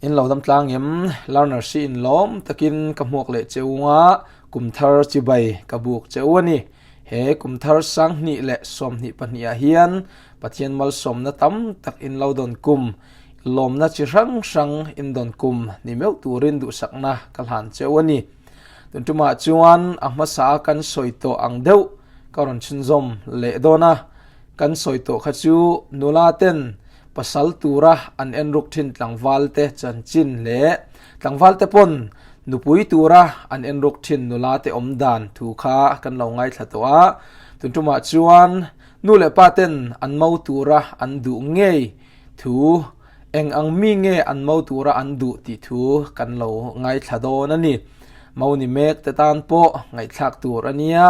In lo dam tlang em? Learner si in lawm takin ka hmuak leh che unga kum thar chibai ka buk che u a ni. He kum thar 2022 ah hian Pathian malsawmna tam tak in lo dawn kum, lawmna chi hrang hrang in dawn kum ni meuh turin duhsakna ka hlan che u a ni. Tun tumah chuan a hmasa a kan sawi tawh ang deuh ka rawn chhunzawm leh dawn a. Kan sawi tawh kha chu nula ten pasal tura an en ruk thin tlangval te chanchin leh tlangval te pawn nupui tura an en ruk thin nula te awm dan thu kha kan lo ngaithla tawh a. Tun tumah chuan nu leh pa ten an mo tura an duh ngei thu eng ang mi nge an mo tura an duh tih thu kan lo ngaithla dawn a ni. Mo ni mek te tan pawh ngaihthlak tur a nia,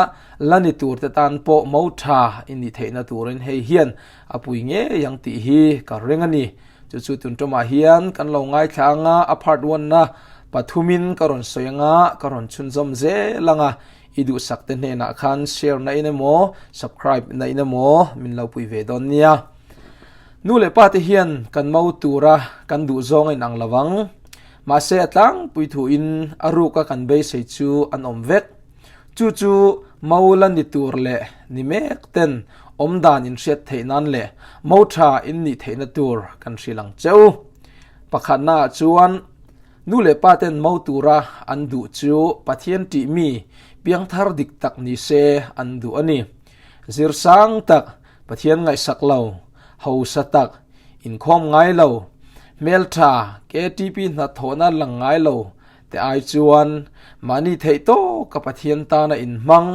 la ni tur te tan pawh mo tha i nih theihna turin hei hian a pui ngei ang tih hi ka ring a ni. Chu chu tun tumah hian kan lo ngaithla anga a part one na pathumin ka rawn sawi anga ka rawn chhunzawm zel anga i duhsak te hnenah khan share na in emaw subscribe na in emaw min lo pui ve dawn nia. Nu leh pa te hian kan mo tura kan duh zawng a inang lo ang. Mahse a tlangpui thuin a ruka kan beisei chu an awm vek. Chu chu mo la ni tur leh ni mek ten awmdan in hriat theih nan leh mo tha in nih theihna tur kan hrilh ang che u. Pakhatna ah chuan nu leh pa ten mo tura an duh chu Pathian tih mi piangthar dik tak ni se an duh a ni. Zir sang tak Pathian ngaihsak lo, hausa tak, inkhawm ngai lo, hmeltha, KTP hnathawhna lang ngai lo te ai chuan mahni theih tawka Pathian tana inhmang,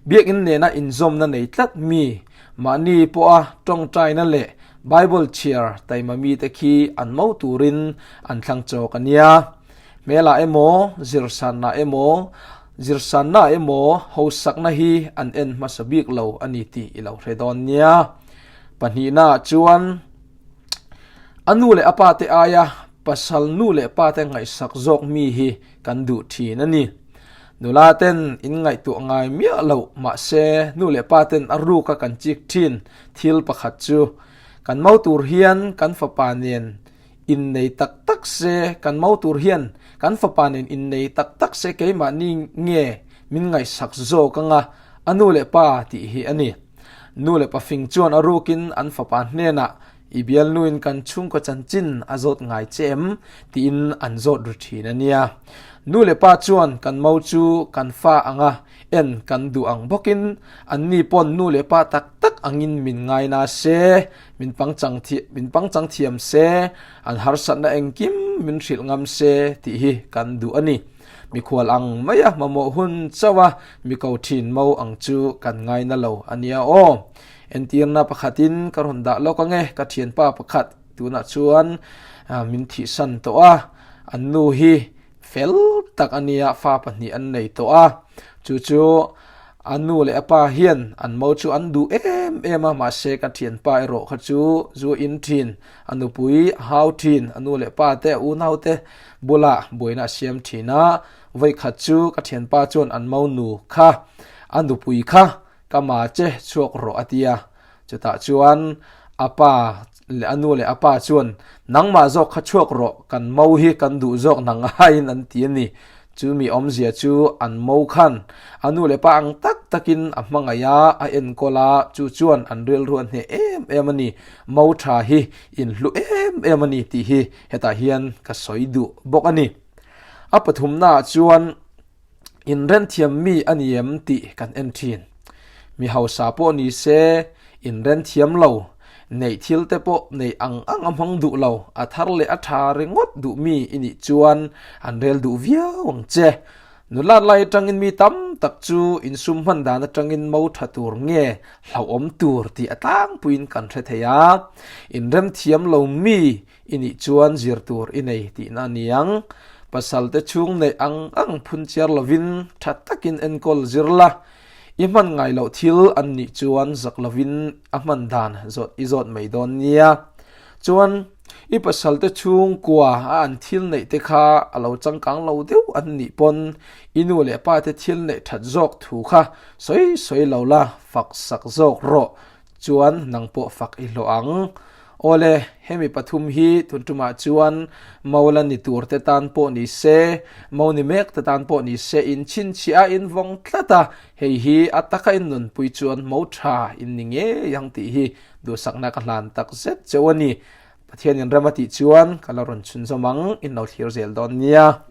biakinn nena inzawmna nei tlat mi, mahni pawha tawngtaina leh Bible chhiar taima mite khi an mo turin an thlang chawk a nia. Hmelah emaw, zirsanna emaw, zirsanna emaw hausakna hi an en hmasa bik lo a ni tih i lo hre dawn nia. Pahnihnaah chuan a nu leh a pa te aia pasal nu leh pa te ngaihsak zawk mi hi kan duh thin a ni. Nula ten in ngaihtuah ngai miah loh mahse nu leh pa ten a ruka kan chik thin thil pakhat chu kan mo tur hian kan fapa nen Innei tak tak se kan mau tur hian kan fapa nen innei tak tak se keimahni nge min ngaihsak zawk anga a nu leh pa tih hi a ni. Nu leh pa fing chuan a rukin an fapa hnenah i bialnuin kan chhungkaw chanchin a zawt ngai che em tiin an zawt ru thin a nia. Nu leh pa chuan kan mau chu kan fa anga en kan duh ang bawkin anni pawn nu leh pa tak tak angin min ngaina se Min pangchang thi min pangchang thiam se, an harsatna engkim min hrilh ngam se tih hi kan duh a ni. Mikhual ang maia mamawh hun chauh a mi ko thin mo ang chu kan ngaina lo a nia aw. Entirna pakhatin ka rawn dah lawk ange, ka thianpa pakhat tunah chuan min thihsan tawh a, an nu hi fel tak a nia, fa pahnih an nei tawh a, chu chu A nu leh a pa hian an mo chu an duh em em a, mahse ka thianpa erawh kha chu zu in thin, a nupui a hau thin, a nu leh pa te a unau te bulah buaina a siam thin a, vawikhat chu ka thianpa chuan an mo nu kha a nupui kha ka ma che chhuak rawh a ti a, chutah chuan a pa leh a nu leh a pa chuan nangmah zawk kha chhuak rawh kan mo hi kan duh zawk nang aiin an ti a ni. Chu mi awmzia chu an mo khan a nu leh pa ang tak takin a hmangaih a, a enkawl a, chu chuan an rilru a hneh em em a ni. Mo tha hi inhlu em em a ni tih hi hetah hian ka sawi duh bawk a ni. A pathumnaah chuan inrenthiam mi a ni em tih kan en thin. Mi hausa pawh ni se inrenthiam lo, neih thil te pawh neih ang ang a hmang duh lo, a thar leh a tha ringawt duh mi i nih chuan an rel duh viau ang che. Nulat lai atangin mi tam tak chu insum hman dan atangin mo tha tur nge hlauhawm tur tih a tlangpuiin kan hre thei a, inremthiam lo mi i nih chuan zir tur i nei tihna a ni ang. Pasal te chhung neih ang ang phun chiar lovin tha takin enkawl zir la, I hman ngai loh thil an nih chuan zak lovin a hman dan zawt i zawt mai dawn nia. Chuan i pasal te chhungkua a an thil neih te kha a lo changkang lo deuh an nih pawn i nu leh pa te thil neih that zawk thu kha sawi sawi lo la, fak sak zawk rawh. Chuan nang pawh fak i hlawh ang. Awle, hemi pathum hi tun tumah chuan mo la ni tur te tan pawh ni se, mo ni mek te tan pawh ni se in chhinchhiah a in vawng tlat a, hei hi a taka in nunpui chuan mo tha in ni ngei ang tih hi duhsakna ka hlan tak zet cheu a ni. Pathianin rem a tih chuan ka la rawn chhunzawm ang, in lo thlir zel dawn nia.